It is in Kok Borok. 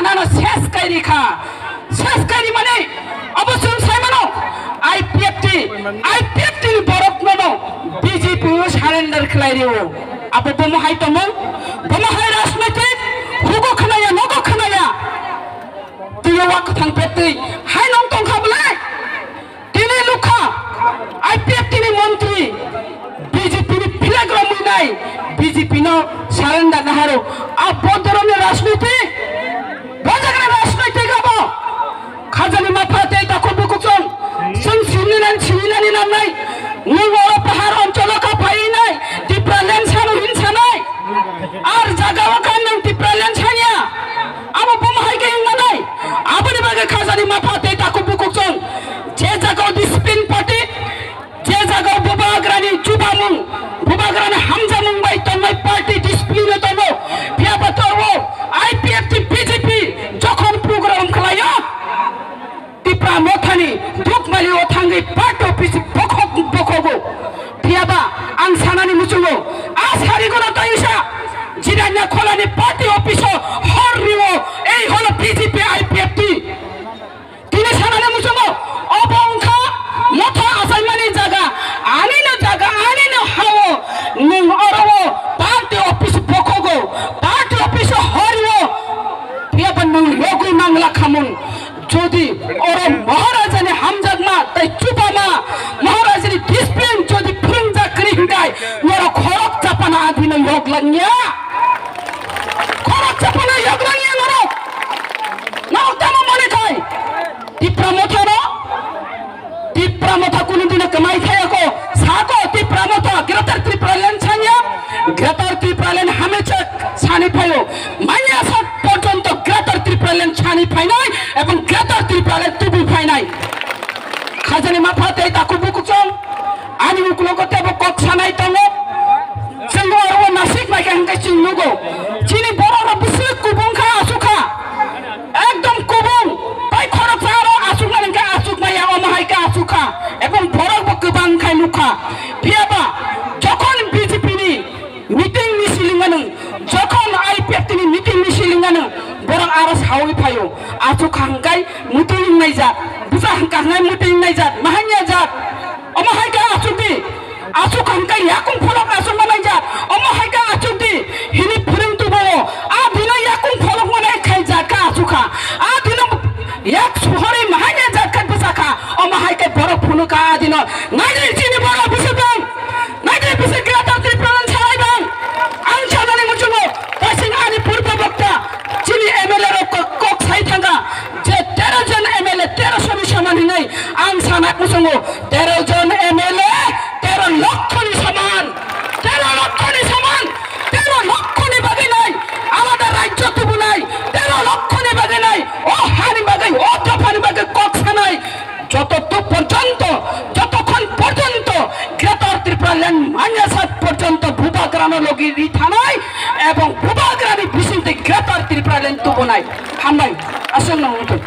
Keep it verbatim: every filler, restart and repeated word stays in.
Nano ses kairi kha. Ses kairi mani abo chwng sai mano. I P F T, I P F T ni borok nono B J P o surrender khlai rio. Abo bomo hai tongmung, bomo hai rajnaitik, hugo khnaya, nogo khnaya. Twiyo wa kwthang pettwi hai nong tongkha bwlai. Tini nukha I P F T ni montri B J P ni flag romwi nai, B J P no surrender naharo. A bodoroni rajniti, bojagna rajniti gabo. Khajani mapha tei takhuk bukuchung, chwng sini nan sini nani nannai. Nung oro pahar oncholo ka phai nai, Tipraland sano hin sanai. Ar jaga o kan nang Tipraland sanya. Abo bomo hai khe wngma nai. Aboni bagwi khajani mapha tei takhuk bukuchung. Je jaga o discipline party, je jaga o bubagrani chubamung, bubagrani hamjamung bai tongnai party discipline o tongo. Phiya ba tor o I P F T B J P jokhon program khlaio. Tipra Mothani Dukmali o thangwi party office bokhok bokhogo. Phiyaba ang sanani muchungo, a sarigono tayusa Jiranya Kholani party office o hor riwo, ei holo B J P I P F T. Tini sanani muchungo, obo wngkha motha achaimani jaga, anino jaga, anino hao, nwng oro o party office bokhogo, party office o hor riwo, phiyaba nwng yogwi mangla khamung. Jodi oro Maharajani hamjakma tei chubama, Maharajani discipline jodi phwrwngjak kwrwi hwnkhe, norok khorok chapana adino yog langya. Khorok chapana yog langya norok. Norok tamo mone khai? Tipra Mothano, Tipra Motha kunu dino kwmai khayako. Sako Tipra Motha, Greater Tipraland sanya, Greater Tipraland hamechak sani phaio. Manya sa porjonto Greater Tipraland sani phainai ebong Greater Tipraland tubu phainai. Khajani mapha tei takhuk bukuchung ani uklogo tebo kok sanai tongo. Chwng oro nasik bai khe hwnkhe chwng nugo. Chini borok rok bwswk kubung kha, aswk kha. Ekdom kubung. Bai khoroksa aro aswk nani hwnkhe aswk maya, omo hai khe aswk kha. Ebong borok bo kwbang khai nukha. Phiyaba jokhon B J P ni meeting misil wngmano, jokhon I P F T ni meeting misil wngmano, borok aro sawi phaio. Aswk hangkai muitu wngnaijak, bwsa hangka hwnai muitu wngnaijak, mahanya jak. Omo hai khe aswk di, aswk hangkai yakung pholok aswk manaijak, omo hai khe aswk di, hini phwrwng tubo. A dino yakung pholok manai khai jak kha aswk kha. A dino yak suhori mahanya jak kha bwsa kha. Omo hai khe borok phunuk kha a dino. Naidi chini borok bwswk bang. Naidi bisi Greater Tipraland salai bang. Ang sanani muchungo, kaising ani purba bokta, chini M L A rok kok, kok sai thangkha, je tero jon M L A tero soni saman hinwi ang sana muchungo, tero jon M L A tero lokho ni saman, tero lokho ni saman, tero lokho ni bagwi nai, alada rajyo tubunai, tero lokho ni bagwi nai, o hani bagwi, o dopha ni bagwi kok sanai, joto tu porjonto, jotokhon porjonto Greater Tipraland manya sat porjonto bubagrano logi ri thanai ebong bubagrani bisingtwi Greater Tipraland tubunai. Hambai, aswk no wngthung.